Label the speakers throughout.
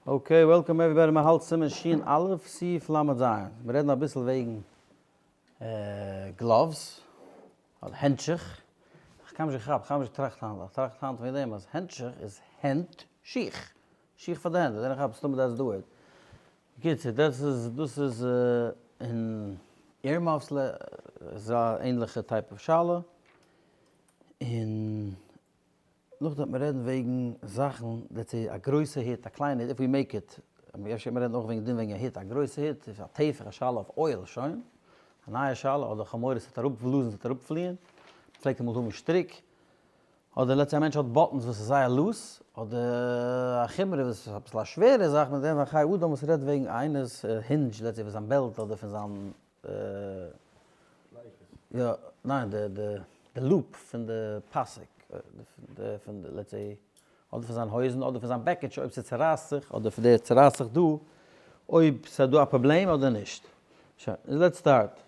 Speaker 1: Okay, welcome everybody, מען האלט סימן שין א', סעיף ל' ז'. מיר רעדן אביסל וועגן gloves, אדער הענטשיך. איך קען נישט געכאפט, כ'האב נישט געטראכט היינט, איך טראכט היינט וועגן דעם אז הענטשיך איז הענט שיך, שיך פאר די הענט, איך האב סתמא that's the word. בקיצור, דאס איז, דאס איז אין earmuffs איז א ענליכע type of שאלה, און נאכדעם וועט מען רעדן וועגן זאכן, let's say א גרויסע היט, א קליינע היט, if we make it, אפשר וועט מען רעדן אויך וועגן דין וועגן א היט, א גרויסע היט איז א טפח, א שאלה אויף אויל, שוין, א נייע שאלה, אדער חמור עס וועט אראפבלאזן, עס וועט אראפפליען, מ'פלעגט אמאל האבן שטריק, אדער let's say א מענטש האט buttons וואס איז זייער loose, אדער א חומרא וואס איז אביסל א שווערע זאך, מיט דעם חיי אדם וואס רעדט וועגן איינער'ס hinge, let's say פון זיין belt אדער פון זיין יא, ניין, די די די loop פון די פאסיק, די פון די let's say, אדער פון זיין הויזן אדער פון זיין בעקיטשע אויב ס'צורייסט זיך, אדער פון די צורייסט זיך דא, אויב ס'איז דא א פראבלעם אדער נישט. שוין, let's start.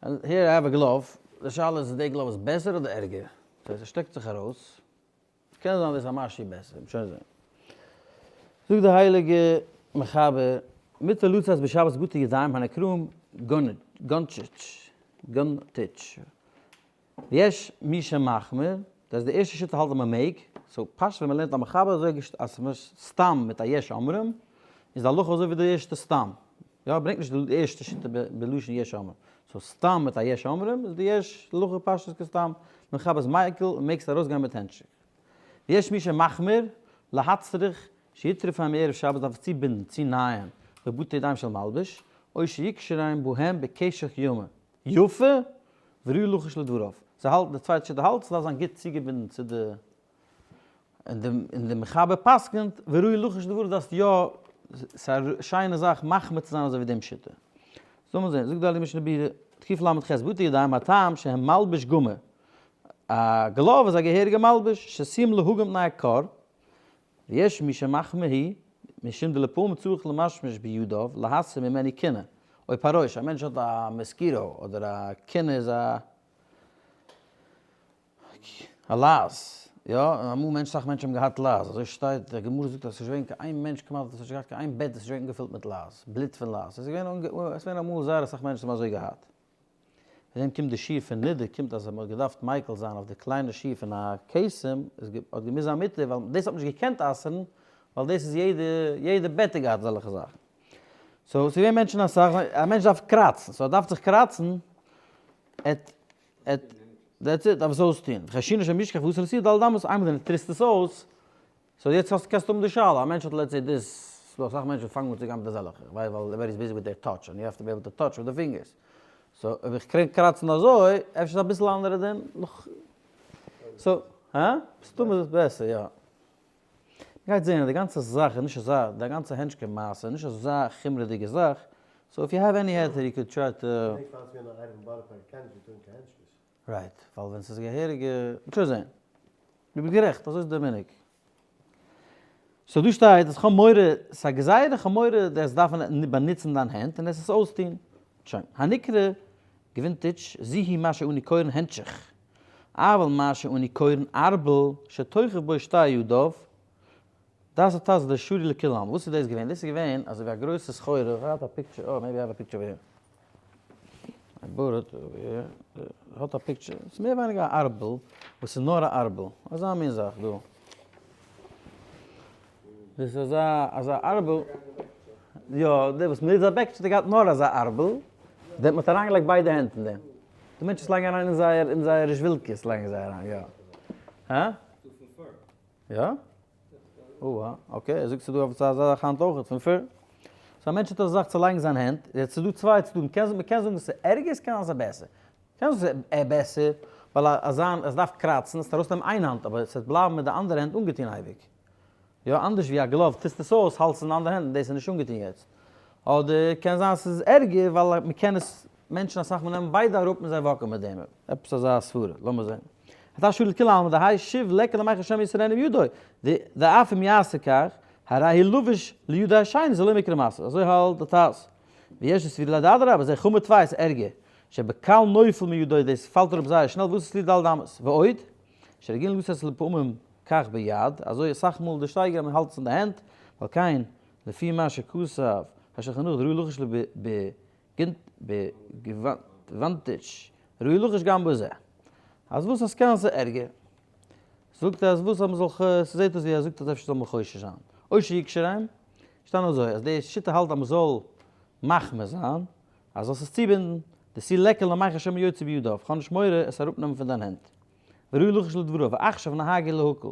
Speaker 1: Here I have a glove, די שאלה איז די glove איז בעסער אדער ערגער? סאו ס'שטעקט זיך ארויס. קען זיין דאס איז א משהו בעסער, מ'וועט שוין זען. זאגט די הייליגע מחבר, מותר לצאת בשבת בתי ידיים הנקראים גונטשיטש, גונטיטש, ויש מי שמחמיר, דאס איז די ערשטע שיטה האלט אז מען מעג, so פשט ווען מען לערנט א מחבר אזוי אז ס'איז סתם מיט א יש אומרים, איז די הלכה אזוי ווי די ערשטע סתם, יא ער ברענגט נישט די ערשטע שיטה בלשון יש אומרים, so סתם מיט א יש אומרים איז די יש הלכה פשטות כסתם, מחבר איז מיקל און מעגסט ארויסגיין מיט הענטשיך. ויש מי שמחמיר, להצריך שיטרפם מערב שבת דארף עס צובינדן, צונייען, בבתי ידיים של מלבוש, או שיקשרם בהם בקשר ימה, יפה, וראוי לחוש לדבריו. זיי האלטן, די צווייטע שיטה האלט, ס'דארף זיין גוט צוגעבינדן צו די און די מחבר פסק'נט, וראוי לחוש לדבריו דארפסט יא, ס'איז א שיינע זאך מחמיר צו זיין אזוי ווי דעם שיטה. זאל מען זען, זאגט די הייליגע משנה ברורה, תקוף ל"ח, בתי ידיים הטעם שהם מלבוש גמור, א glove איז א געהעריגע מלבוש, ששים להגן מפני הקור, ויש מי שמחמיר היא, משום דלפעמים צריך למשמש בידיו להסיר ממנו כינה, או פרעוש, א מענטש האט א mosquito אדער א כינה איז א א לייז, יא, אמאל מענטש סאך מענטשן האבן געהאט לייז, אזוי שטייט, די גמרא זאגט אז ס'איז נישט געווען קיין איין מענטש כמעט וואס האט נישט געהאט קיין איין בעט וואס איז נישט געווען אנגעפילט מיט לייז, בלוט פון לייז, ס'איז געווען עס איז געווען אמאל זייער אסאך מענטשן האבן אזוי געהאט. פון דעם קומט די שיעור פון נידה, קומט אז מ'האט געדארפט מיקל זיין אויף די קליינע שיעור פון א כתם, עס האט געמוזט זיין מותר, ווייל דאס האט מען נישט געקענט אסר'ן, ווייל דאס איז יעדע יעדע בעט האט געהאט אזעלכע זאכן. so ס'איז געווען מענטשן אסאך, א מענטש דארף קראצן, so ער דארף זיך קראצן, עט עט that's it, דארף עס אויסטוהן. וחיישינן שמא ישכח ועשה לו ד' אמות, איינמאל דו טוסט עס אויס, so יעצט האסט קענסטו האבן די שאלה, א מענטש האט let's say דאס, ס'דא אסאך מענטשן וואס פאנגן אן צו גיין מיט אזעלכע, ווייל ווייל everybody is busy with their touch, and you have to be able to touch with the fingers. so אויב איך קען קראצן אזוי, אפשר איז אביסל אנדערע דין, so, הא? מסתמא איז עס בעסער, יא. מ'גייט זעהן אז די גאנצע זאך איז נישט אזא, די גאנצע הענטשקע מעשה איז נישט אזא חומרה'דיגע זאך, so if you have any היתר you could try to.
Speaker 2: געדענק פאר ס'געווען א עירוב אין בארא פארק קיינער נישט געטראגן קיין הענטשקעס.
Speaker 1: Right, ווייל ווען ס'איז געהעריגע, מ'וועט שוין זעהן. דו ביסט גערעכט, אזוי איז די מנהג. So דא שטייט אז כ'האב מורא, ס'איז א גזירה, כ'האב מורא דו וועסט דארפן באנוצן דיין הענט און עס עס אויסטוהן. שוין. הנקרא גווינטיטש, זו היא מה שאנו קורין הענטשיך. אבל מה שאנו קורין ערבל שתוחף בו שתי ידיו, דעת הט"ז דשרי לכולם, וואס איז דאס געווען? דאס איז געווען אזוי ווי א גרויסע סחורה, איך האב א picture, oh maybe I have a picture over here, I bought it over here, האט א picture, ס'איז מער ווייניגער א ארבל, וואס איז נאר א ארבל, אזא מין זאך דא. דאס איז אזא אזא ארבל, יא, דער וואס מ'נוצט א בעקיטשע האט געהאט נאר אזא ארבל, דער מ'האט אריינגעלייגט ביידע הענט אין דעם. די מענטשן לייגן אריין אין זייער אין זייער רעזשווילקעס לייגן זיי אריין, יא. הא? יא? אוה, okay, ער זאגט ס'איז דא אזא זאך היינט אויך פון fur. So א מענטש האט אזא זאך צו לייגן זיין הענט, יעצט ס'איז דא צוויי צדדים, מ'קען זאגן ס'איז ערגער, ס'קען זיין ס'איז בעסער. קען זיין ס'איז בעסער, ווייל אזא עס דארף קראצן, עס ארויסנעמען איין האנט, אבער עס וועט בלייבן מיט די אנדערע הענט אנגעטון אייביג. יא, אנדערש ווי א glove, טוסט עס אויס, האלטסט עס אין די אנדערע הענט און דאס איז נישט אנגעטון יעצט. אדער קען זיין ס'איז ערגער ווייל מ'קען עס, מענטשן אסאך מאל נעמען ביידע אראפ און זיי walk ן מיט דעם. עפעס אזא סברה, לאמיר זען. אתה שואל את כולי עלמא דהאי שיב ליכא למיחש שמא יסרנו בידו, דאף אם יעשה כך, הרי הוא לובש לידו השני זה לא מיקרי מעשה. אזוי האלט די ט"ז. ויש לסביר לדאדרבה, זה חמור טפי, ס'איז ערגער. שבקל נופל מידו דאס פאלט אראפ זייער שנעל וואס איז לי ד' אמות ועוד שרגילין לתת לפעמים כך ביד אזוי אסאך מאל די שטייגער אז מען האלט עס אין די הענט. ועל כן, לפי מה שכתב השולחן ערוך דראוי לחוש בגוואנטיש, ראוי לחוש גם בזה. אז וואס אז קען זיין ערגער? זאגט ער אז וואס אז מ'זאל ח, ס'זעט אויס ווי ער זאגט אז אפשר זאל מען חושש זיין. או שיקשרם, שטאנען אזוי אז די שיטה האלט אז מ'זאל מחמיר זיין, אז זאלסט עס צובינדן, דתי ליכא למיחש שמא יוציא בידיו, כ'האב נישט מורא עס אראפנעמען פון דיין הענט. וראוי לחוש לדבריו, ועכשיו נהגו להקל.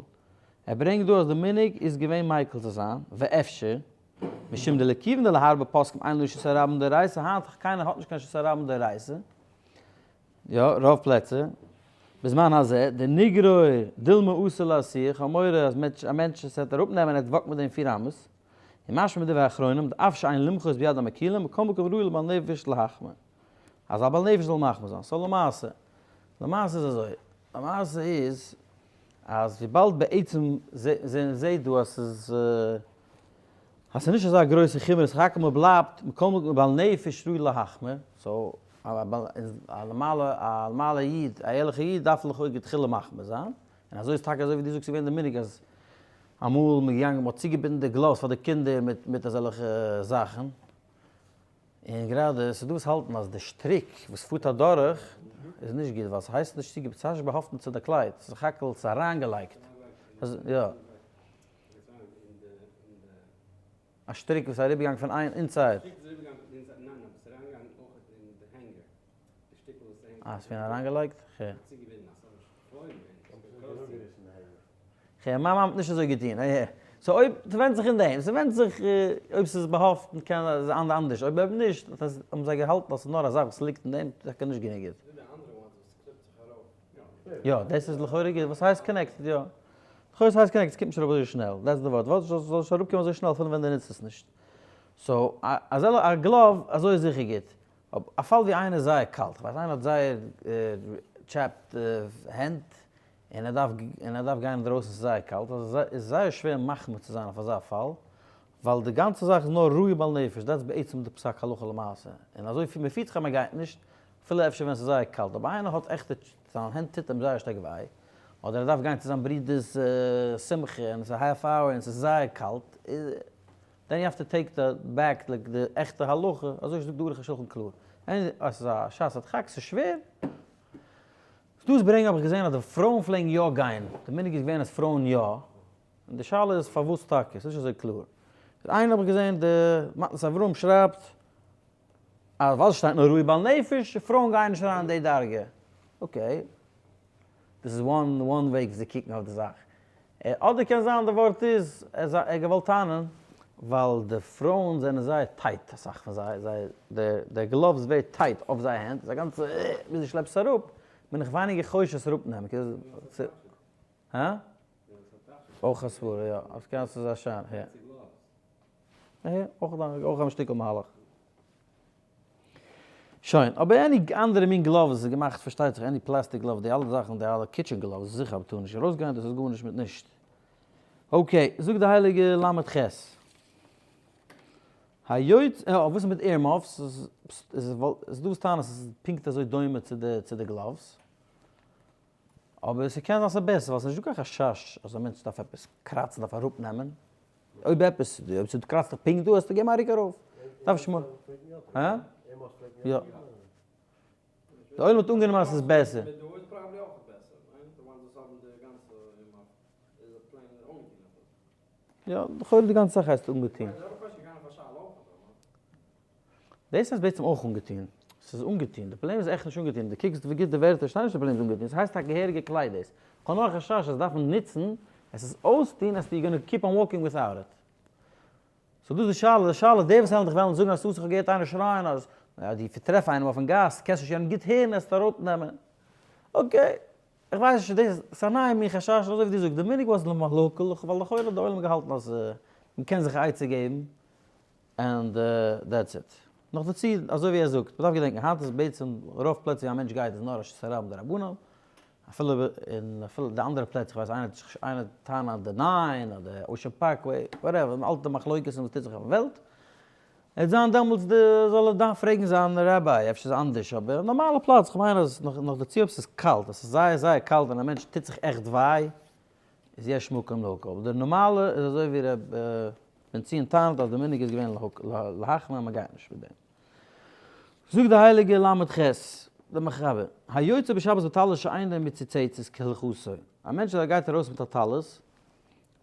Speaker 1: ער ברענגט דא אז די מנהג איז געווען מיקל צו זיין, ואפשר, משום דלכיוון דלהרבה פוסקים אין לו רשות הרבים דאורייתא, היינט קיינער האט נישט קיין רשות הרבים דאורייתא, יא, רוב פלעצער, בזמן הזה, דניגרור דילמא אתי לאתויי, כ'האב מורא אז א מענטש עס וועט אראפנעמען ער וועט walk ן מיט דעם פיר אמות, און משמע מדברי האחרונים, דאף שאין למחות ביד המקילים, מכל מקום ראוי לבעל נפש להחמיר. אז א בעל נפש זאל מחמיר זיין. so למעשה, למעשה איז אזוי, למעשה איז אז וויבאלד בעצם זעהט דא אז ס'איז אז ס'איז נישט אזא גרויסע חומרא, סך הכל מ'בלייבט מכל מקום בעל נפש ראוי להחמיר, so א נארמאלע א נארמאלע איד, א ערליכע איד דארף לכאו' לכתחילה מחמיר זיין, און אזוי איז טאקע אזוי ווי דו זאגסט געווען די מנהג אז אמאל מ'איז געגאנגען מ'האט צוגעבינדן די gloves פאר די קינדער מיט מיט אזעלכע זאכן, און גראדע ס'איז דא וואס האלטן אז די שטריק וואס פארט אדורך איז נישט גוט ווייל ס'הייסט נישט צוגעבינדן ס'הייסט נישט באהאפטן צו די קלייד ס'איז סך הכל ס'איז אריינגעלייגט יא. א שטריק וואס איז אריבערגעגאנגען פון איין inside. אה, ס'איז געווען אריינגעלייגט? כ'הער. כ'הער, מיין מאמע האט נישט אזוי געטון, אהה. so אויב, ס'ווענדט זיך אין דעם, ס'ווענדט זיך אויב ס'איז באהאפטן קען זיין אנדערש, אויב אויב נישט, האבן זיי געהאלטן אז ס'איז נאר א זאך וואס ליגט אין דעם, טאקע נישט גענוג גוט. יא, דאס איז לכאורה גוט, וואס הייסט connected, יא. לכאורה ס'הייסט connected, ס'קומט נישט אראפ אזוי שנעל, that's די ווארט, ווארט זאל נישט אראפקומען אזוי שנעל אפילו ווען דו נוצט עס נישט. so, אזעלע א glove אזוי איז זיכער גוט. א פאל ווי איינער איז זייער קאלט, כ'ווייס איינער האט זייער chapped הענט, און ער דארף און ער דארף גיין אינדרויסן ס'איז זייער קאלט, אז איז זייער שווער מחמיר צו זיין אויף אזא פאל, ווייל די גאנצע זאך איז נאר ראוי בעל נפש, that's בעצם די פסק הלכה למעשה, און אזוי ווי מ'פירט זיך אז מ'גייט נישט, אפילו אפשר ווען ס'איז זייער קאלט, אבער איינער האט עכטע זיין הענט טוט אים זייער שטארק וויי, אדער ער דארף גיין צו זיין ברודער'ס שמחה און ס'איז half hour און ס'איז זייער קאלט, then you have to take the back like די עכטע הלכה, אזוי זאגט די ערוך השולחן קלאר. אז ס'איז א שעת הדחק, ס'איז שווער. דאס ברענגען האב איך געזען אז די פרויען פלעגן יא גיין, די מנהג איז געווען אז פרויען יא, און די שאלה איז פארוואס טאקע, ס'איז נישט אזוי קלאר. איינער האב איך געזען די מתנת אברהם שרייבט אז ווייל ס'שטייט נאר ראוי בעל נפש, פרויען גייען נישט אריין אין די דרגה. okay, דאס איז one one וועג ווי זיי קוקן אויף די זאך. אדער קען זיין די ווארט איז, ער האט געוואלט טענה'ן ווייל די פרויען זענען זייער tight אסאך פון זיי, זיי די gloves ווערט tight אויף זייער הענט, איז א גאנצע ביז דו שלעפסט עס אראפ, בין איך ווייניגער חושש עס אראפנעמען. הא? אויך א סברה יא, אז קען עס איז א שיין יא. אויך א שטיקל מהלך. שוין, אבער any אנדערע מין gloves איז געמאכט פארשטייט זיך, any plastic glove, די אלע זאכן, די אלע kitchen gloves איז זיכער אבער טאר נישט ארויסגיין, דאס איז גארנישט מיט נישט. okay, זאגט די הייליגע למד ח. היות, אה, וואס איז מיט earmuffs? איז דא וואס טענה'ן אז עס איז פונקט אזוי דומה צו די צו די gloves. אבער ס'קען זיין ס'איז בעסער ווייל ס'איז נישטא קיין חשש אז א מענטש דארף עפעס קראצן דארף אראפנעמען. אויב עפעס, אויב ס'קראצט דיך פונקט דא, האסטו געבן א ריק ארויף. דארף שמור. הא? יא. די עולם האט אנגענומען אז ס'איז בעסער. יא, לכאורה די גאנצע זאך הייסט אנגעטון. דאס הייסט בעצם אויך אנגעטון. ס'איז אנגעטון. די פראבלעם איז עכט נישט אנגעטון. דו קוקסט ווי גוט די ווערטער שטייען נישט די פראבלעם איז אנגעטון. ס'הייסט א געהעריגע קלייד דאס. כ'האב נאר א חשש אז דארפן נוצן, עס איז אויסטון אז you gonna keep on walking without it. so דאס איז די שאלה. די שאלה איז די וואס וועלן דיך וועלן זאגן אז ס'איז אסור. כ'האב געהערט איינער שרייען אז אז דו טרעף איינעם אויפן גאס קענסט נישט יענעם גוט הערן עסט אראפנעמען. okay. איך ווייס נישט דאס איז א נייע מין חשש אזוי ווי דו זאגסט די מנהג was למהלקל ווייל לכאורה האט די עולם געהאלטן אז מ'קען זיך א עצה געבן. and that's it. נאכדערצו, אזוי ווי ער זאגט, מ'דארף געדענקען, היינט איז בעצם רוב פלעצער ווי א מענטש גייט איז נאר רשות הרבים דרבנן, אפילו אין אפילו די אנדערע פלעצער, כ'ווייס איינער איינער טענה'ט די ניין אדער Ocean Parkway, whatever, אלטע מחלוקת'ן וואס טוט זיך אויפן וועלט, ער וועט זיין דעמאלטס די זאל ער דאן פרעגן זיין ראביי, אפשר איז אנדערש, אבער נארמאלע פלאץ, כ'מיין אז נאכדערצו אויב ס'איז קאלט, עס איז זייער זייער קאלט און א מענטש טוט זיך עכט וויי, איז יש מקום להקל, אבער די נארמאלע איז אזוי ווי ר'. בן ציון טענה'ט אז די מנהג איז געווען להחמיר אז מען גייט נישט מיט דעם. זאגט די הייליגע ל"ח די מחבר, היוצא בשבת בטלית שאינו מצוצצת כהלכתו, א מענטש וואס גייט ארויס מיט א טלית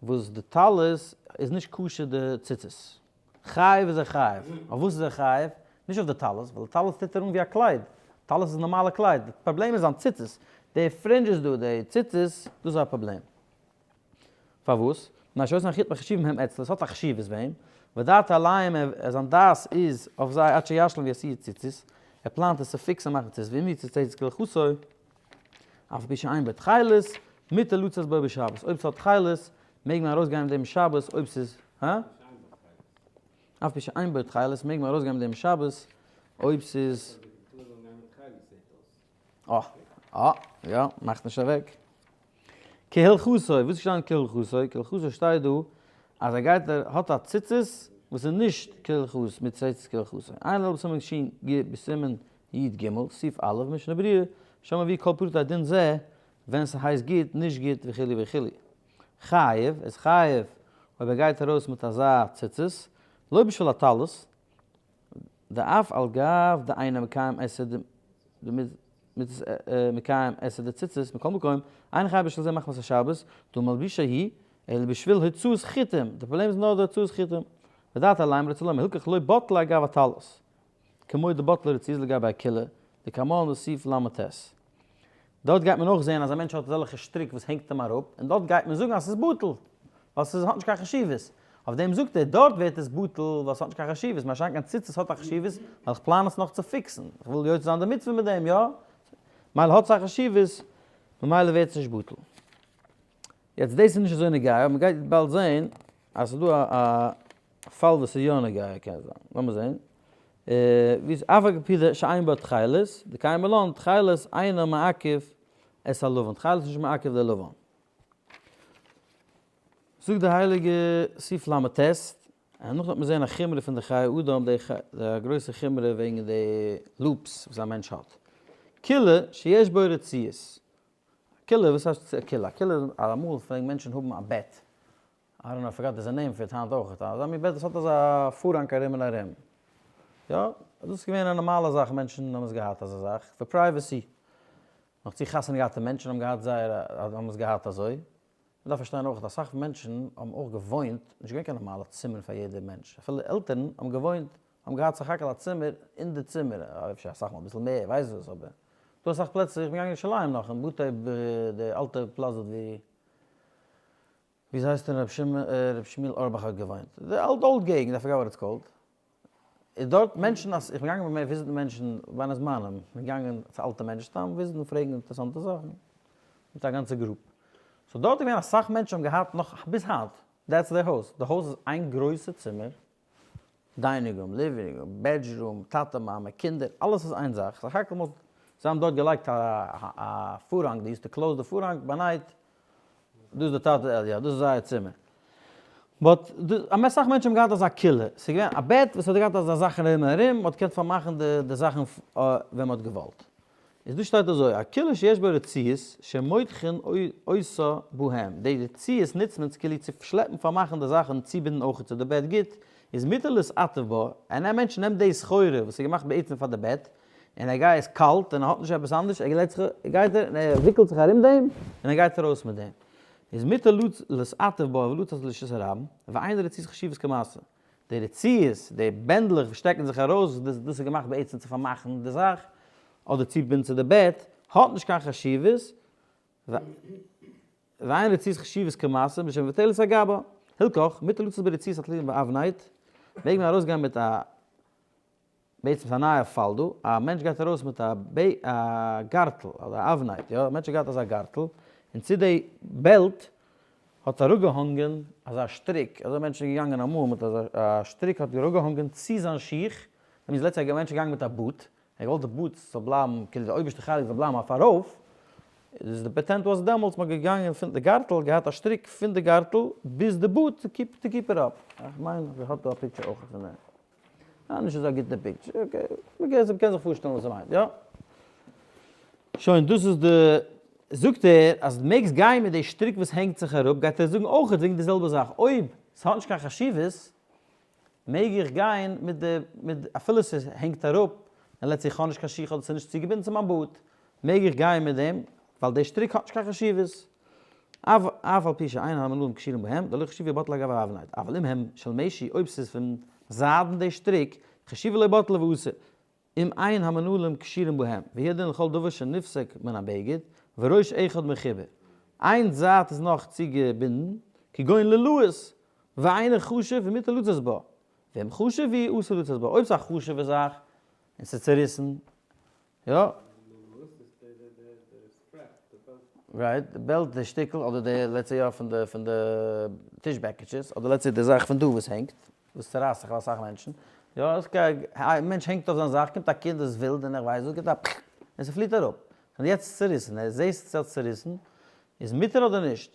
Speaker 1: וואס די טלית איז נישט כשר די ציצית, חייב איז ער חייב, אויף וואס איז ער חייב? נישט אויף די טלית, ווייל די טלית טוט ער אן ווי א קלייד, טלית איז נארמאלע קלייד, די פראבלעם איז זיין ציצית, די fringes דא, די ציצית, דאס איז א פראבלעם. פארוואס? מפני שאותן החוטין חשובים הם אצלו, עס האט א חשיבות ביי אים, ודעתו עליהם, זיין דעת איז אויף זיי עד שישלים ויעשהו ציצית, ער פלאנט עס צו פיקסן מאכן ציצית, ואם הוא ציצית כהלכתו, אף על פי שאין בו תכלת, מותר לצאת בו בשבת, אויב ס'האט תכלת, מעג מען ארויסגיין מיט דעם שבת, אויב ס'איז, הא? אף על פי שאין בו תכלת, מעג מען ארויסגיין מיט דעם שבת, אויב ס'איז. אה, אה, יא, מאכט נישט אוועק. כהלכתו, וואס איז געשטאנען כהלכתו? כהלכתו שטייט דא אז ער גייט ער האט א ציצית וואס איז נישט כהלכתו, מיט ציצית כהלכתו. עיין לעיל בסימן ש ג בסימן י ג, סעיף א', משנה ברורה, שם מביא כל פרטי דין זה, ווען ס'הייסט גוט, נישט גוט וכו' וכו'. חייב, איז חייב אויב ער גייט ארויס מיט אזא ציצית, לא בשביל הטלית, דאף על גב דאינו מקיים עשה מקיים עשה די ציצית מכל מקום, אין חייב בשביל זה מחמת השבת, דהא מלבושו הוא, אלא בשביל הוצאת חוטים, די פראבלעם איז נאר די הוצאת חוטים, ודעתו עליהם רוצה לומר הילכך לא בטלה אגב הטלית, כמו דבטלה רצועות לגבי הכילה, דקמן בסעיף ל"ט. דארט גייט מען אויך זען אז א מענטש האט אזעלכע שטריק וואס הענגט אים אראפ, און דארט גייט מען זאגן אז ס'איז בטל, ווייל ס'איז האט נישט קיין חשיבות. אויף דעם זאגט ער, דארט ווערט עס בטל ווייל ס'האט נישט קיין חשיבות, מה שאין כן ציצית האט א חשיבות ווייל איך פלאן עס נאך צו פיקסן, איך וויל יוצא זיין די מצוה מיט דעם, יא? מילא האט עס א חשיבות, ממילא ווערט עס נישט בטל. יעצט דאס איז נישט אזוי נוגע, אבער מ'גייט באלד זען אז ס'איז דא א פאל וואס איז יא נוגע קען זיין. לאמיר זען. ווי איז אף על פי שאין בה תכלת, דקיימא לן תכלת אינו מעכב את הלבן, תכלת איז נישט מעכב די לבן. זאגט די הייליגע סעיף ל"ט, און נאכדעם וועט מען זען א חומרא פון די חיי אדם, די גרויסע חומרא וועגן די loops וואס א מענטש האט. כילה שיש בו רצועות. כילה, וואס הייסט כילה? א כילה איז אמאל פלעגן מענטשן האבן א בעט, I don't know, I forgot there's a name for it היינט אויך, אזא מין בעט וואס האט אזא פארהאנג ארום און ארום. יא, דאס איז געווען א נארמאלע זאך, מענטשן האבן עס געהאט אזא זאך, פאר privacy. נאך צו חתונה געהאטע מענטשן האבן געהאט זייער, האבן עס געהאט אזוי. מען דארף פארשטיין אויך, אסאך מענטשן האבן אויך געוואוינט, נישט געווען קיין נארמאלע צימער פאר יעדער מענטש, אפילו עלטערן האבן געוואוינט, האבן געהאט סך הכל א צימער אין די צימער, אפשר אסאך מאל אביסל מער, ווייס וואס, אבער דא אסאך פלעצער, איך בין געגאנגען ירושלים נאך אין בתי ב די אלטע פלאץ דארט ווי ווי הייסט דער רבי שמואל אורבאך האט געוואוינט, די אלט old געגנט, I forgot what it's called, איז דארט מענטשן אז איך בין געגאנגען ביי וויזיטן מענטשן בין הזמנים, איך בין געגאנגען צו אלטע מענטשן סתם וויזיטן פרעגן אינטערעסאנטע זאכן, מיט א גאנצע group, so דארט איז געווען אסאך מענטשן האבן געהאט נאך ביז היינט, that's their house, די הויז איז איין גרויסע צימער, dining room, living room, bedroom, טאטע מאמע, קינדער, אלעס איז איין זאך, סך הכל מ'האט, זיי האבן דארט געלייגט א פארהאנג, they used to close די פארהאנג ביי night, דאס איז די טאטע יא, דאס איז זייער צימער. but אסאך מענטשן האבן געהאט אזא כילה, ס'איז געווען א בעט וואס האט געהאט אזא זאכן ארום און ארום, מ'האט געקענט פארמאכן די זאכן ווען מ'האט געוואלט. איז דא שטייט אזוי, א כילה שיש בה רצועות שמותחין אותה בהם, די רצועות נוצט מען כאילו צו שלעפן פארמאכן די זאכן און צובינדן אויך צו די בעט גוט, איז מותר להתעטף בה, און א מענטש נעמט די סחורה וואס איז געמאכט בעצם פאר די בעט, און ער גייט איז קאלט און ער האט נישט עפעס אנדערש, ער גלעט זיך, גייט ער און ער וויקלט זיך ארום דעם און ער גייט ארויס מיט דעם, איז מותר להתעטף בה ולצאת לרשות הרבים, ואין רצועות חשובות כמשא. די רצועות, די בענדלעך וואס שטעקן זיך ארויס, דאס איז געמאכט בעצם צו פארמאכן די זאך, אדער צובינדן צו די בעט, האט נישט קיין חשיבות, ואין רצועות חשובות כמשא, משמבטלת על גבה. הלכך, מותר לצאת ברצועות התלויים באבנט, מעג מען ארויסגיין מיט א בעצם ס'איז א נייע פאל דא, א מענטש גייט ארויס מיט א גארטל, אדער א אבנט, יא, א מענטש האט געהאט אזא גארטל, און צו די belt האט אראפגעהאנגען אזא שטריק, אזוי מענטשן זענען געגאנגען אמאל מיט אזא שטריק האט אראפגעהאנגען צו זיין שיך, דעם איז לעצטע א מענטש געגאנגען מיט א boot, ער האט געוואלט די boot זאל בלייבן, כאילו די אויבערשטע חלק זאל בלייבן אויף ארויף, איז די פאטענט וואס דעמאלטס מ'האט געגאנגען פון די גארטל, געהאט א שטריק פון די גארטל ביז די boot to keep to keep it up, איך מיין אז איך האב דא א picture אויך פון דעם. אה, נישט אזא גוטע picture, okay, מ'קען זיך פארשטעלן וואס ער מיינט, יא? שוין, דאס איז די, זאגט ער אז מעגסט גיין מיט די שטריק וואס הענגט זיך אראפ, גייט ער זאגן אויכעט וועגן די זעלבע זאך, אויב ס'האט נישט קיין חשיבות. מעג איך גיין מיט די, מיט, אפילו ס'הענגט אראפ, און let's say איך האב נישט קיין שיך אדער ס'איז נישט צוגעבינדן צו מיין boot, מעג איך גיין מיט דעם, ווייל די שטריק האט נישט קיין חשיבות. אף על פי שאין המנעולים קשורים בהם, דלא חשיבי בטל אגב האבנט, אבל אם הם של משי, אויב ס'איז פון זיידן די שטריק, חשיבי לא בטל ואסור, אם אין המנעולים קשורים בהם, והוא הדין לכל דבר שנפסק מן הבגד, וראש אחד מחובר. איין זייט איז נאך צוגעבינדן, כגון לולאות, ואינו חשוב ומותר לצאת בה, ואם חשוב הוא אסור לצאת בה, אויב ס'איז א חשוב'ע זאך און ס'איז צעריסן, יא. right, די belt די שטיקל אדער די let's say יא פון די פון די טיש בעקיטשעס אדער let's say די זאך פון דא וואס הענגט וואס צורייסט זיך ביי אסאך מענטשן יא עס א מענטש הענגט אויף זיין זאך קומט א קינד איז ווילד און איך ווייס וואס גיבט א פ און ס'פליט אראפ און יעצט איז צוריסן ער זעהסט ס'איז צוריסן איז מותר אדער נישט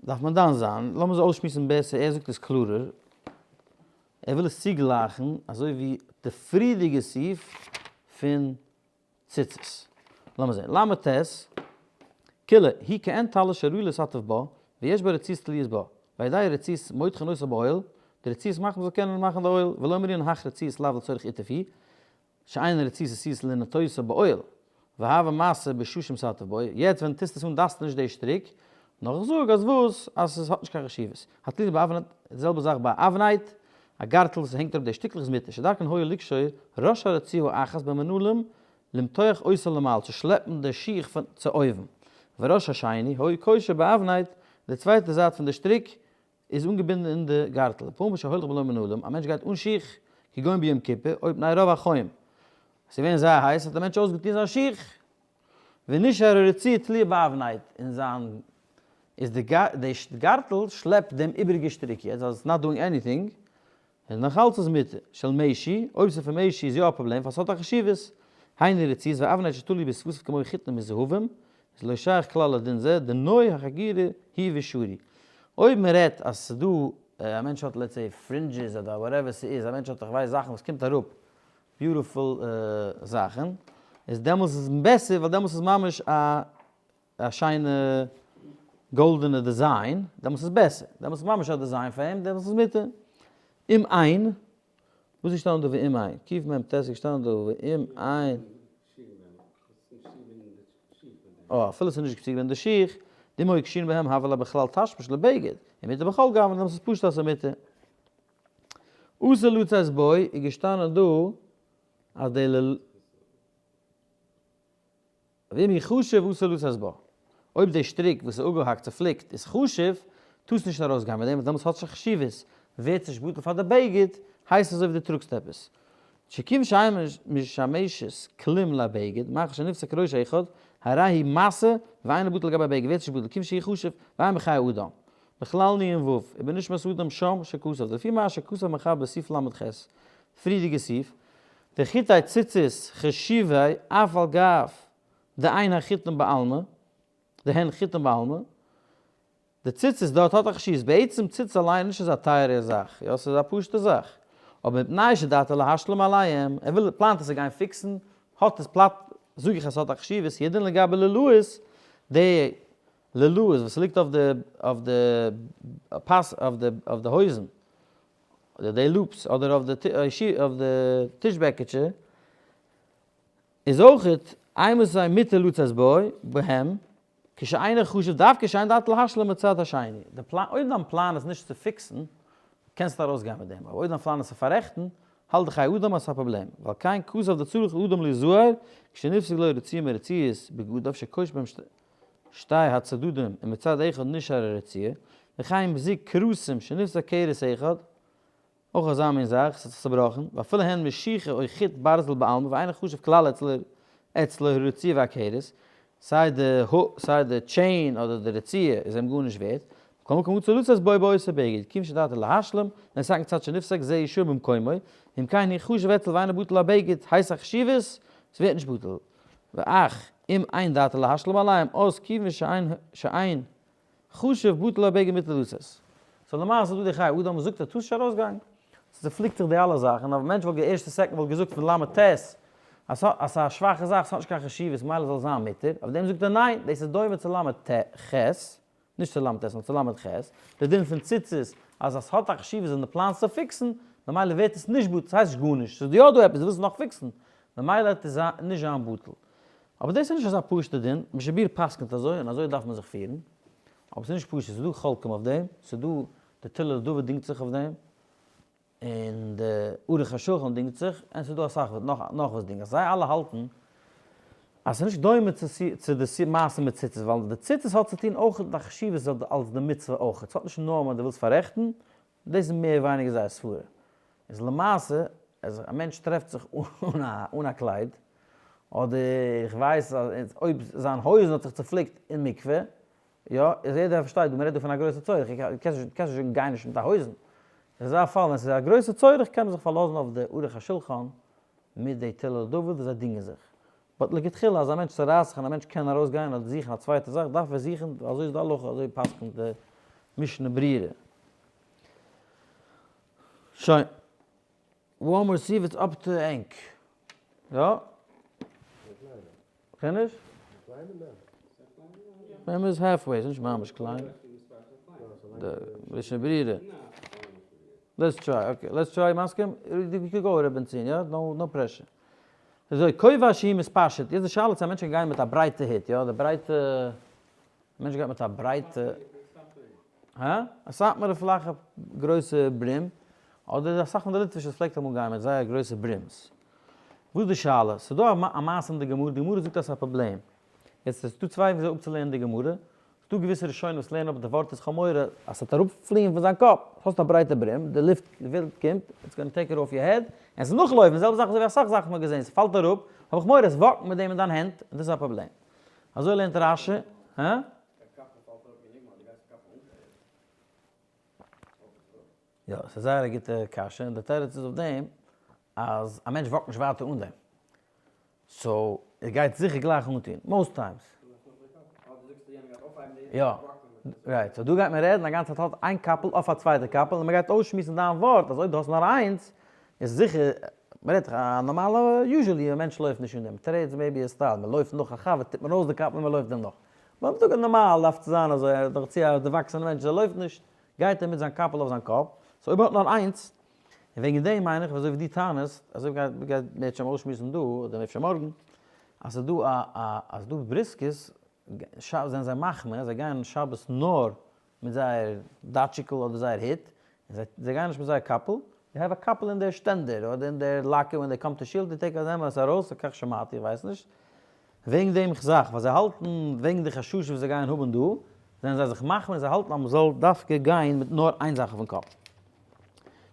Speaker 1: דארף מען דן זיין לאמיר זיך אויסשמועסן בעסער ער זאגט עס קלארער ער וויל עס צוגלייכן אזוי ווי די פריערדיגע סעיף פון ציצית. לאמיר זען. ל"ט, כולה, היא כעין טלית שראוי להתעטף בה, ויש בה רצועות תלויות בה. ועל ידי רצועות מותחין אותה באוהל, די רצועות מאכט מ'זאל קענען מאכן די אוהל, ולא אמרינן הך רצועות לאו לצורך עיטוף היא, שאין רצועות עשויות לנטותה באוהל, והוה מעשה בשעה שמתעטף בו, יעצט ווען טוסט עס אן דארפסטו נישט די שטריק, נאר איך זאג אז וואס? אז עס האט נישט קיין חשיבות. התלויות באבנט, די זעלבע זאך ביי אבנט, א גארטל וואס הענגט אראפ די שטיקלעך איז מותר, שדרכן היה לקשור ראש הרצועה האחת במנעולים למתוח אותה למעלה, צו שלעפן די שיך פון צו אויבן, וראש השני היה קושר באבנט, די צווייטע זייט פון די שטריק איז אנגעבינדן אין די גארטל, ופעמים שהולך בלא מנעולים, א מענטש גייט אן שיך, כגון ביום כיפור, או מפני רוב החום, עס איז געווען זייער הייס האט דער מענטש אויסגעטון זיין שיך, ונשאר הרצועה תלויה באבנט, אין זיין איז די גארטל שלעפט דעם איבעריגע שטריק יעצט אז it's not doing anything, און נאך אלץ איז מותר, של משי, אויב ס'איז פון משי איז יא א פראבלעם ווייל ס'האט א חשיבות, היינו רצועות ואבנט שתלוי בשפתיו כמו חוטין מזהבים, איז לא שייך כלל לדין זה, דנוי החגירה היא ושרי. אויב מ'רעדט אז ס'איז דא א מענטש האט let's say fringes אדער whatever ס'איז, א מענטש האט איך ווייס זאכן וואס קומט אראפ beautiful זאכן, איז דעמאלס איז בעסער ווייל דעמאלס איז ממש א א שיינע גאלדענע design, דעמאלס איז בעסער, דעמאלס איז ממש א design פאר אים, דעמאלס איז מותר. אם אין, וואס איז געשטאנען דא ואם אין? קמ"ט איז געשטאנען דא ואם אין. אה, אפילו ס'איז נישט צוגעבינדן די שיך, דאם היו קשורין בהם הוה לה בכלל תשמיש לבגד, ומותר בכל גוונא, דעמאלס איז פשוט אז ס'איז מותר. אסור לצאת בו איז געשטאנען דא אז די ל. ואם הוא חשוב אסור לצאת בו. אויב די שטריק וואס איז אפגעהאקט צופליקט איז חשוב, טארסט נישט ארויסגיין מיט דעם ווייל דעמאלטס האט שוין חשיבות, ווערט נישט בטל פאר די בגד, הייסט אזוי ווי דו טראגסט עפעס. שכיוון שאין משמשת כלום לבגד, מאחר שנפסק ראש אחד, הרי היא משא ואינו בטל לגבי הבגד, ווערט נישט בטל, כיוון שהוא חשוב, ואין בחיי אדם. בכלל נ"ו, ובנשמת אדם שם שכתב, לפי מה שכתב מחבר בסעיף ל"ח, פריערדיגע סעיף, דחוטי ציצית חשיבי אף על גב דאין החוטין בעלמא, דהן חוטין בעלמא, די ציצית דארט האט א חשיבות, בעצם ציצית אליין איז נישט אזא טייערע זאך, יא ס'איז א פשוטע זאך, אבער מפני שדעתו להשלים עליהם, ער וויל פלאנט עס צו גיין פיקסן, האט עס פלאט, זאג איך אז ס'האט א חשיבות, הוא הדין לגבי לולאות, די לולאות וואס ליגט אויף די אויף די פאס אויף די אויף די הויזן, אדער די loops אדער אויף די אויף די טיש בעקיטשע, איז אויכעט אימתי מותר לצאת בו בהם כשאינו חשוב דווקא שאין דעתו להשלים מצד השני, די פלאן אויב דיין פלאן איז נישט צו פיקסן קענסטו ארויסגיין מיט דעם, אבער אויב דיין פלאן איז צו פאררעכטן האלט די חיי אדם אז ס'איז א פראבלעם, ועל כן כתב דצריך אדם ליזהר כשנפסק לו רצועה מרצועות בגדיו שקושר בהם שתי הצדדים ומצד אחד נשאר הרצועה, וכן בזוג קרסים שנפסק קרס אחד, אויך אזא מין זאך, ס'האט זיך צובראכן, ואפילו הן משיכה או חוט ברזל בעלמא ואינו חשוב כלל אצלו הרצועה והכרס, סיי די ה סיי די chain אדער די רצועה איז אים גארנישט ווערט, מכל מקום אסור לצאת בו באותו בגד, כיוון שדעתו להשלים, לתקן צד שנפסק זה ישאר במקומו, אם כן הוא חשוב אצלו ואינו בטל הבגד, הייסט א חשיבות? ס'ווערט נישט בטל. ואך אם אין דעתו להשלים עליהם, אז כיוון שאין חשוב בטל הבגד מותר לצאת. so למעשה איז דא די חיי אדם וואס זאגט אז טארסט נישט ארויסגיין. ס'צופליקט זיך די אלע זאכן, אבער מענטש וואלט די ערשטע second וואלט געזאגט פון ל"ט אז ס'איז א שוואכע זאך, ס'האט נישט קיין חשיבות מילא זאל זיין מותר, אויף דעם זאגט ער ניין, דאס איז דומה צו ל"ח, נישט צו ל"ט נאר צו ל"ח, די דין פון ציצית אז עס האט א חשיבות און די פלאנסט צו פיקסן, ממילא ווערט עס נישט בטל, ס'הייסט נישט גארנישט, ס'איז יא דא עפעס, דו ווילסט נאך fix ן, ממילא וועט עס נישט זיין בטל. אבער דאס איז נישט אזא פשוט'ע דין, משנה ברורה פסק'נט אזוי און אזוי דארף מען זיך פירן, אבער ס'איז נישט פשוט, ס'איז דא חולקים אויף דעם, ס'איז דא די תהילה לדוד דינגט זיך אויף דעם, און די ערוך השולחן דינגט זיך, און ס'איז דא אסאך נאך וואס דינגען זיך, זיי אלע האלטן אז ס'איז נישט דומה צו די מעשה מיט ציצית, ווייל די ציצית האט צו טון אויך מיט א חשיבות אלס די מצוה אויך, ס'האט נישט נאר מיט דו ווילסט פאררעכטן, דאס איז מער ווייניגער זייער סברה. איז למעשה אז א מענטש טרעפט זיך אן א קלייד, אדער איך ווייס אז אויב זיין הויזן האט זיך צופליקט אין מקווה, יא, איז יעדער פארשטייט דא, מ'רעדט דא פון א גרויסע צורך, קענסט נישט זאגן גיי נישט מיט א הויזן. אין אזא פאל ווען ס'איז א גרויסע צורך קען מען זיך פארלאזן אויף די ערוך השולחן מיט די תהילה לדוד וואס זיי דינגען זיך. but לכתחילה אז א מענטש צורייסט זיך און א מענטש קען ארויסגיין אדער זוכן א צווייטע זאך דארף ער זוכן, אזוי איז די הלכה, אזוי פסק'נט די משנה ברורה. שוין. one more סעיף it's up to ענק. יא? פיניש? מ' איז halfway, ס'איז נישט ממש קליין. די משנה ברורה. let's try, okay, let's try, מסכים? you can go ר' בנציון, יא? no pressure. אזוי, כובע שהוא מתפשט, יעצט די שאלה צו א מענטש קען גיין מיט א ברייטע הוט, יא? די ברייטע, א מענטש גייט מיט א ברייטע, הא? א סאטמארע פלאכע גרויסע brim, אדער אסאך פון די ליטווישע פלעגט אמאל גיין מיט זייער גרויסע brims. וואס איז די שאלה? ס'איז דא א מעשה אין די גמרא, די גמרא זאגט אז ס'איז א פראבלעם. יעצט עס איז דא צוויי ווי אזוי אפצולערנען די גמרא, ס'איז דא געוויסע ראשונים וואס לערנען אפ די ווארט איז חמורה אז ס'וועט אראפפליען פון זיין קאפ, האסט א ברייטע brim, די לופט די ווינט קומט, it's gonna take it off your head, און ס'איז נאכלויפן, די זעלבע זאך אזוי ווי אסאך זאכן מ'האט געזען, ס'פאלט אראפ, האב איך מורא עס walk ן מיט דעם אין דיין הענט, און דאס איז א פראבלעם. אזוי לערנט רש"י, הא? יא, ס'איז זייער א גוטע קשיא, און די תירוץ איז אויף דעם אז א מענטש walk ט נישט ווייטער אן דעם, so ער גייט זיכער גלייך אנטון, most times. יא, right, so דא גייט מען רעדן א גאנצע צייט האט איין קאפל אויף א צווייטע קאפל, און מען גייט אויסשמועסן דיין ווארט אז אויב דו האסט נאר איינס, איז זיכער, מען רעדט דאך א נארמאלע, usually א מענטש לויפט נישט אן דעם, טרעידס maybe א style, מען לויפט נאך א חבר טוט מען אויס די קאפל און מען לויפט אים נאך. באט מ'זאגט אז נארמאל דארף צו זיין אזוי, דאך צו א דערוואקסענע מענטש, ער לויפט נישט, גייט ער מיט זיין קאפל אויף זיין קאפ, so אויב ער האט נאר איינס, און וועגן דעם מיין איך, אזוי ווי דו טענה'סט, אזוי גייט מ'גייט מערטשעם אויסשמועסן דא, אדער אפשר מארגן, אז ס'איז דא א א אז דא בריסקעס זענען זיי מחמיר אז זיי גייען שבת נאר מיט זייער דאטשיקל אדער זייער הוט, און זיי זיי גייען נישט מיט זייער קאפל, זיי have א קאפל אין דער שטענדער אדער אין דער locker ווען they come to shul, they take נעמען עס ארויס, כך שמעתי, איך ווייס נישט. וועגן דעם זאך, ווייל זיי האלטן וועגן די חששות וואס זיי גייען האבן דא, זענען זיי זיך מחמיר און זיי האלטן אז מ'זאל דווקא גיין מיט נאר איין זאך אויפן קאפ.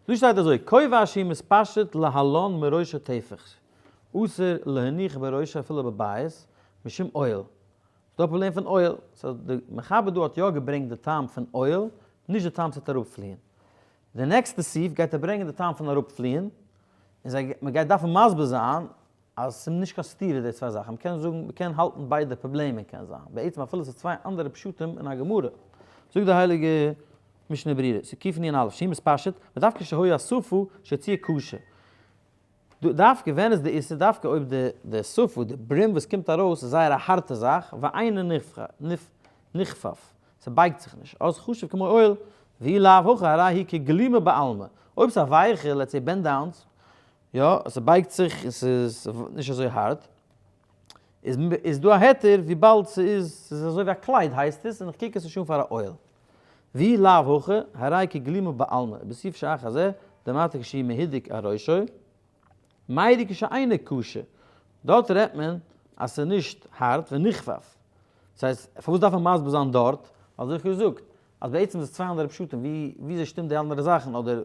Speaker 1: דא שטייט אזוי, כובע שהוא מתפשט להלן מראשו טפח, אסור להניח בראשו אפילו בבית, משום אוהל. ס'דא א פראבלעם פון אוהל, so די מחבר דא האט יא געברענגט די טעם פון אוהל, נישט די טעם ס'וועט אראפפליען. די נעקסטע סעיף גייט ער ברענגען די טעם פון אראפפליען, און זיי מ'גייט דארפן מסביר זיין אז ס'איז נישט קיין סתירה די צוויי זאכן, מ'קען זאגן, מ'קען האלטן ביידע פראבלעמען קען זיין, בעצם אפילו ס'איז צוויי אנדערע פשטים אין א גמרא. זאגט די הייליגע משנה ברורה, ס'איז קנ"א, שהוא מתפשט, ודווקא שהיה השפה שהוציאה קשה. דווקא ווען איז די איסור? דווקא אויב די די שפה, די brim וואס קומט ארויס איז זייער א הארטע זאך, ואינו נכפף, ס'בייגט זיך נישט, אז חשוב כמו אוהל, ואי לאו הכי הרי היא כגלימה בעלמא. אויב ס'איז א ווייכע, let's say bend downs, יא, ס'בייגט זיך און ס'איז נישט אזוי הארט, איז איז דא א היתר וויבאלד ס'איז ס'איז אזוי ווי א קלייד הייסט עס און איך קוק עס נישט אן פאר א אוהל. ואי לאו הכי, הרי כגלימה בעלמא, בסעיף שאחר זה, דמתא כשהוא מהודק על ראשו, מיירי כשאינו קשה, דארט רעדט מען אז ס'איז נישט הארט ונכפף. דאס הייסט, פארוואס דארף מען מסביר זיין דארט? אזוי האב איך געזאגט, אז בעצם איז עס צוויי אנדערע פשטים, ווי וויאזוי שטימט די אנדערע זאכן, אדער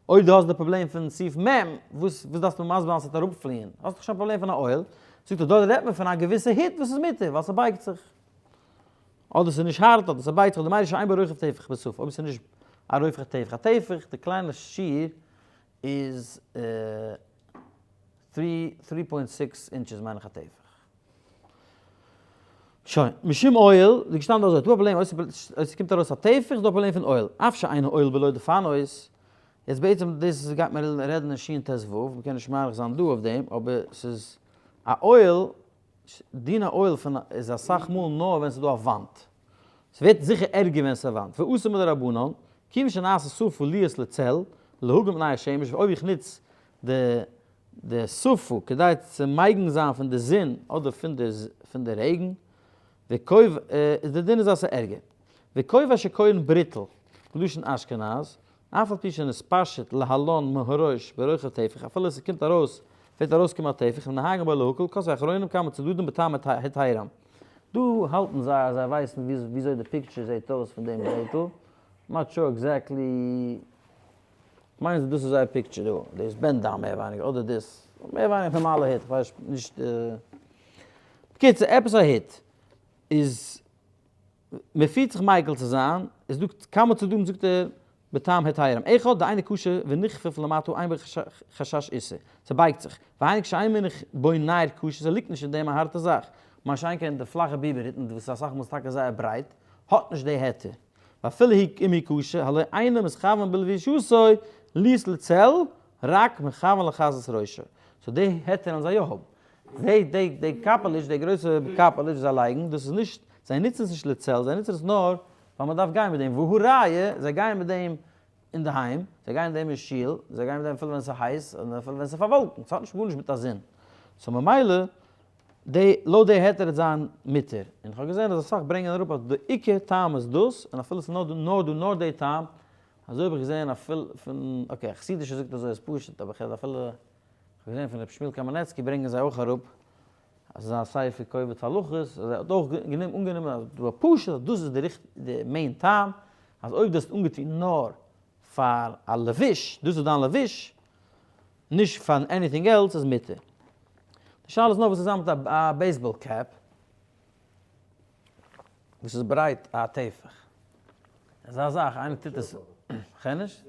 Speaker 1: אויב דו האסט די פראבלעם פון סעיף מ', וואס וואס דארפסטו מסביר זיין ס'וועט אראפפליען? האסט דאך שוין א פראבלעם פון א אוהל. זאגט ער, דארט רעדט מען פון א געוויסע הוט וואס איז מותר, ווייל ס'בייגט זיך. אדער ס'איז נישט הארט, אדער ס'בייגט זיך, דמיירי שאין בו רוחב טפח בשפה, אויב ס'איז נישט א רוחב טפח. א טפח, די קליינע שיעור איז three point six inches מיין איך א טפח. שוין, משום אוהל, איז געשטאנען אזוי, דא א פראבלעם אויב ס'קומט ארויס א טפח איז דא א פראבלעם פון אוהל, אף שאין האוהל בלא דפנות, יעצט בעצם דאס גייט מען רעדן אין שט"ו, מ'קען נישט מאריך זיין דא אויף דעם, אבער ס'איז א אוהל, דין א אוהל פון איז אסאך מאל נאר ווען ס'איז דא א וואנט, ס'ווערט זיכער ערגער ווען ס'איז א וואנט, ואסור מדרבנן, כיוון שנעשה שפה להיות לצל. להגן מפני השמש, אויב איך נוץ די די שפה כדי צו מגין זיין פון די זון אדער פון די פון די רעגן, וכובע איז די דין איז אז ס'איז ערגער. וכובע שקורין בריטל, בלשון אשכנז, אף על פי שנתפשט להלן מהראש ברוחב טפח, אפילו ס'קומט ארויס, וועט ארויסקומען א טפח, ונוהגין בו להקל, כתבו אחרונים כמה צדדים בטעם היתרם. דא האלטן זיי אז זיי ווייסן וויאזוי די picture זעהט אויס פון דעם ברעטל, not sure exactly, כ'מיין אז דאס איז זייער picture דא, דאס bend down מער ווייניגער, אדער דאס, מער ווייניגער נארמאלע הוט, כ'ווייס נישט, בקיצור עפעס א הוט איז מען פירט זיך מיקל צו זיין, איז דא כמה צדדים זאגט ער בטעם היתרים, אחד דאינו קשה ונכפף למטה אין בו חשש איסור, ס'בייגט זיך, והיינו כשאין מונח בו נייר קשה ס'ליגט נישט אין דעם א הארטע זאך, מה שאין כן די פלאכע ביבער היטן וואס איז אסאך מאל טאקע זייער ברייט, האט נישט די היתר, ואפילו היא אם היא קשה הלא אינו מתכוון בלבישתו להיות לצל רק מכוון לכסות ראשו, so די היתר וועלן זיי יא האבן. די די די קאפעליטש, די גרויסע קאפעליטש וואס זיי לייגן, דאס איז נישט, זיי נוצן עס נישט לצל, זיי נוצן עס נאר ווייל מען דארף גיין מיט דעם, והא ראיה, זיי גייען מיט דעם אינדערהיים, זיי גייען מיט דעם אין שול, זיי גייען מיט דעם אפילו ווען עס איז הייס, און אפילו ווען עס איז פארוואלקנט, עס האט נישט גארנישט מיט א זון. so ממילא, די, לויט די היתר וועט זיין מותר. און איך האב געזען אז אסאך ברענגען אראפ אז די עיקר טעם איז דאס, און אפילו עס איז נאר דא נאר דא נאר די טעם, אזוי האב איך געזען אפילו פון, okay, א חסידישער זאגט אזוי איז פשוט, אבער איך רעד אפילו כ'האב געזען פון רבי שמואל קאמענעצקי ברענגען זיי אויך אראפ אז זיין ספר קובץ הלכות אז ער האט אויך אנגענומען אז דא פשוט אז דאס איז די ריכט די main טעם אז אויב דו האסט אנגעטון נאר פאר א לבוש דאס איז דיין לבוש נישט פאר anything else איז מותר. די שאלה איז נאר וואס איז זיין מיט א baseball cap. וואס איז ברייט א טפח. אזא זאך איינער טוט עס כ'קען נישט.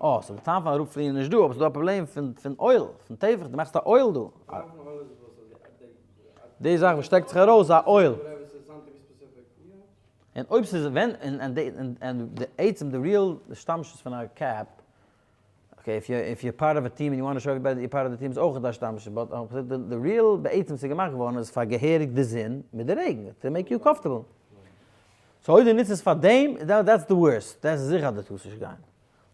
Speaker 1: אה, so די טעם פון אראפפליען איז נישט דא, אבער ס'איז דא א פראבלעם פון פון אוהל, פון טפח, דו מאכסט א אוהל דא. די זאך וואס שטעקט זיך ארויס איז א אוהל. און אויב ס'איז ווען און און די עצם די real השתמשות פון א cap okay, if you if you part of a team און you want to show everybody you part of די team איז אויך א השתמשות, but די real בעצם ס'איז געמאכט געווארן איז פאר געהעריג די זון מיט די רעגן, to make you comfortable. so אויב דו נוצט עס פאר דעם, that's the worst, דעס איז זיכער אז דו טארסט נישט גיין.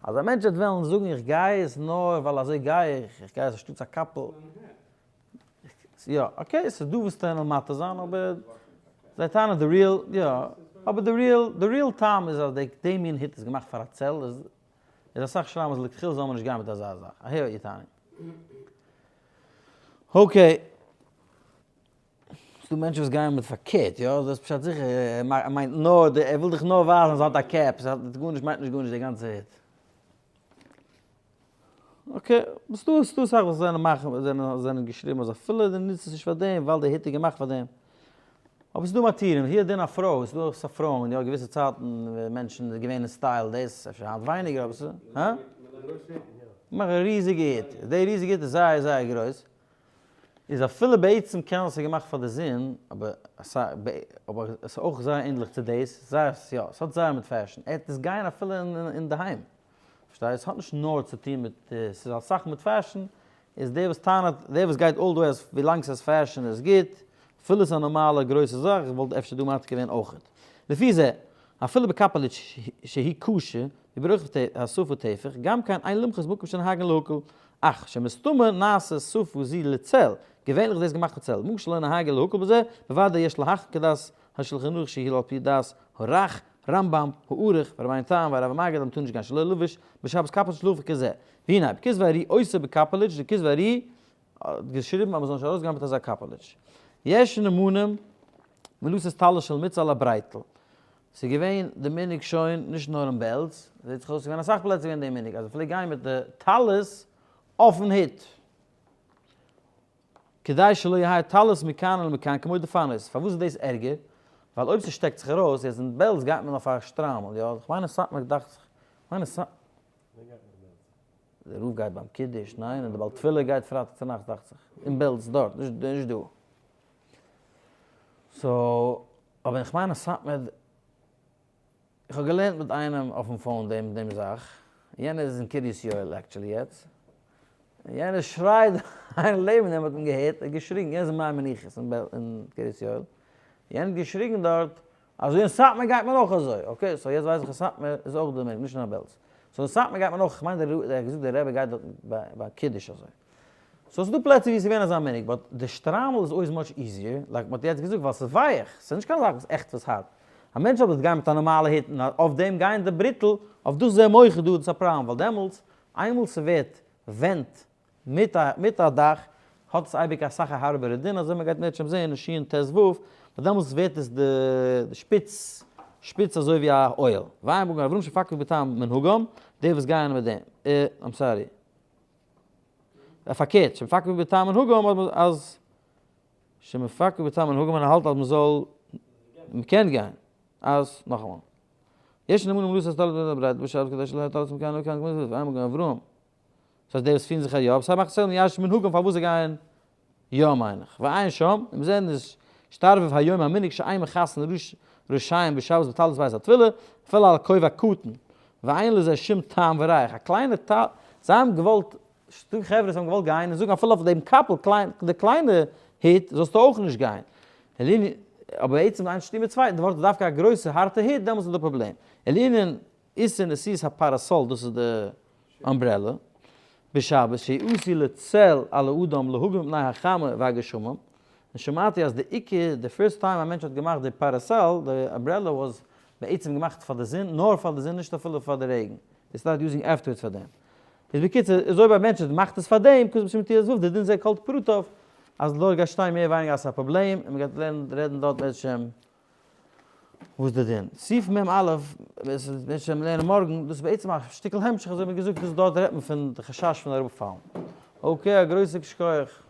Speaker 1: אז א מענטש וועט וועלן זאגן איך גיי עס נאר ווייל אזוי גיי איך, איך גיי עס אנשטאטס א קאפל, יא, okay, ס'איז דא וואס טענה'ן מתיר זיין, אבער זיי טענה'ן די real, יא, אבער די real, די real טעם איז אז די מין הוט איז געמאכט פאר א צל, איז איז אסאך שרייבן אז לכתחילה זאל מען נישט גיין מיט אזא זאך. אהער האט איר טענה. okay. ס'דא מענטשן וואס גייען מיט פארקערט, יא? דאס פשט זיכער, ער מיינט נאר, ער וויל דיך נאר ווייזן אז ער האט א cap, ס'האט גארנישט, מיינט נישט גארנישט די גאנצע הוט. okay, ס'דא ס'דא אסאך וואס זענען מאכן זענען זענען געשריבן אז אפילו די נוצט עס נישט פאר דעם ווייל די הוט איז געמאכט פאר דעם. אבער ס'דא מתירים, הוא הדין א פרוי, ס'דא אסאך פרויען, יא געוויסע צייטן ווען מענטשן איז געווען אין style דאס, אפשר היינט ווייניגער אבער ס'איז, הא? מאך א ריזיגע הוט, די ריזיגע הוט איז זייער זייער גרויס, איז אפילו בעצם קען זיין ס'איז געמאכט פאר די זון, אבער אבער עס איז אויך זייער ענדליך צו דאס, זייער יא, ס'האט זייער מיט fashion, ער וועט עס גיין אפילו אינדערהיים. פארשטייסט? ס'האט נישט נאר צו טון מיט, ס'איז אסאך מיט fashion, איז דער וואס טענה'ט, דער וואס גייט all the way אז ווילאנג ס'איז fashion איז גוט, אפילו ס'איז א נארמאלע גרויסע זאך, וואלט אפשר דא מתיר געווען אויכעט. לפי זה, אפילו בקפלוט שהיא קשה, וברוחב השפה טפח, גם כן אין למחות מקום שנוהגין להקל, אך שמסתמא נעשה שפה זו לצל, געווענליך איז דאס געמאכט פאר צל, מקום שלא נוהגין להקל בזה, בוודאי יש להחמיר כדעת השולחן ערוך שהיא על פי דעת הר"ח, רמב"ם, הערוך, ורבינו תם, והרב המגיד אז מ'טאר נישט גיין שלא לבוש בשבת קאפעליטש לאפע כזה. והנה, בכתבי האר"י אוסר בקאפעליטש, די כתבי האר"י האט געשריבן אז מ'זאל נישט ארויסגיין מיט אזא קאפעליטש. יש נאמנים מלתת טלית של מצוה על הברייטל. ס'איז געווען די מנהג שוין נישט נאר אין בעלז, זעט זיך אויס ס'איז געווען אסאך פלעצער געווען די מנהג אז מ'פלעגט גיין מיט די טלית אויפן הוט. כדי שלא יהא טלית מכאן ולמכאן כמו דפנות, פארוואס איז דאס ערגער? ווייל אויב ס'שטעקט זיך ארויס, יעצט אין בעלז גייט מען אויף א שטריימל, יא? כ'מיין אין סאטמאר דאכט זיך, כ'מיין אין סאטמאר.
Speaker 2: ווער גייט נאך בעלז?
Speaker 1: דער רב גייט ביים קידוש, ניין? און דער בעל תפילה גייט פרייטאג צונאכטס דאכט זיך, אין בעלז דארט, נישט נישט דא. so, אבער איך מיין אין סאטמאר. איך האב געלערנט מיט איינעם אויפן phone דעם דעם זאך, יענער איז אין קרית יואל actually יעצט, און יענער שרייט איינער לעבן אים האט אים געהערט, ער האט געשריגן, יענער איז אין מי מנוחות אין קרית יואל, יענער האט געשריגן דארט, אזוי אין סאטמאר גייט מען אויך אזוי, okay, so יעצט ווייס איך אז סאטמאר איז אויך די מנהג, נישט נאר בעלז. So אין סאטמאר גייט מען אויך, כ'מיין דער ער האט געזאגט דער רבי גייט דארט ביי קידוש אזוי. So ס'איז דא פלעצער ווי ס'איז געווען אזא מנהג, but די שטריימל איז always much easier, like מ'האט יעצט געזאגט ווייל ס'איז ווייעך, ס'איז נישט קיין זאך וואס עכט וואס הארט. א מענטש זאל דאס גיין מיט א נארמאלע הוט און אויף דעם גיין די בריטל, אויף דאס זעהן מוחא דא איז א פראבלעם ווייל דעמאלטס איינמאל ס'ווערט ווענט מיט א מיט א דאך האט עס אייביג אסאך א הארבערע דין אזוי מ'גייט מערטשעם זעהן אין שיעור ט ו, ווייל דעמאלטס ווערט עס די שפיץ שפיץ אזוי ווי א אוהל. ועיין במגן אברהם שמפקפק בטעם מנהגם, די וואס גייען מיט דעם, I'm sorry. פארקערט, שמפקפק בטעם מנהגם אז שמפקפק בטעם מנהגם און ער האלט אז מ'זאל מ'קען גיין אז נאכאמאל. יש נאמנים לסת טלית ברייט בשבת כדי שלא יטלת מכאן לכאן כמו זה ועיין במגן אברהם. דאס הייסט די וואס פירן זיך א יא, אבער ס'מאכט sense יש מנהגים פארוואס זיי גייען יא מיין איך. ועיין שם, און מיר זעען איז שטארבב היום המנהג שאין מכסין ראשיהם בשבת בטלית בעת התפילה, אפילו על כובע קטן, ואין לזה שום טעם וריח, א קליינע טל, זיי האבן געוואלט, שטאט חברה האבן געוואלט גיין און זאגן אפילו אויף דעם קאפל קליין, די קליינע הוט זאלסטו אויך נישט גיין. אבער בעצם איינס שטימט מיט צווייטן, די ווארט איז דווקא א גרויסע הארטע הוט, דעמאלטס איז די פראבלעם. ולענין איסור נשיאת הפאראסאל דאס איז די umbrella, בשבת שעשוי לצל על האדם להגן מפני החמה והגשמים, און שמעתי אז די עיקר די first time א מענטש האט געמאכט די פאראסאל די umbrella was בעצם געמאכט פאר די זון נאר פאר די זון נישט אפילו פאר די רעגן, they start using afterwards פאר דעם. איז בקיצור איז אויב א מענטש מאכט עס פאר דעם קומט בשם ט ו די דין זה כל פרטיו אז דארט גייט שטיין מער ווייניגער אז ס'איז א פראבלעם און מ'גייט רעדן דארט בעז ש. וואס די דין? סעיף מ א, וועט שוין לערנען מארגן, דאס איז בעצם א שטיקל המשך אזוי ווי געזאגט דאס דארט רעדט מען פון די חשש פון אראפפאלן. Okay, א גרויסע שכוח.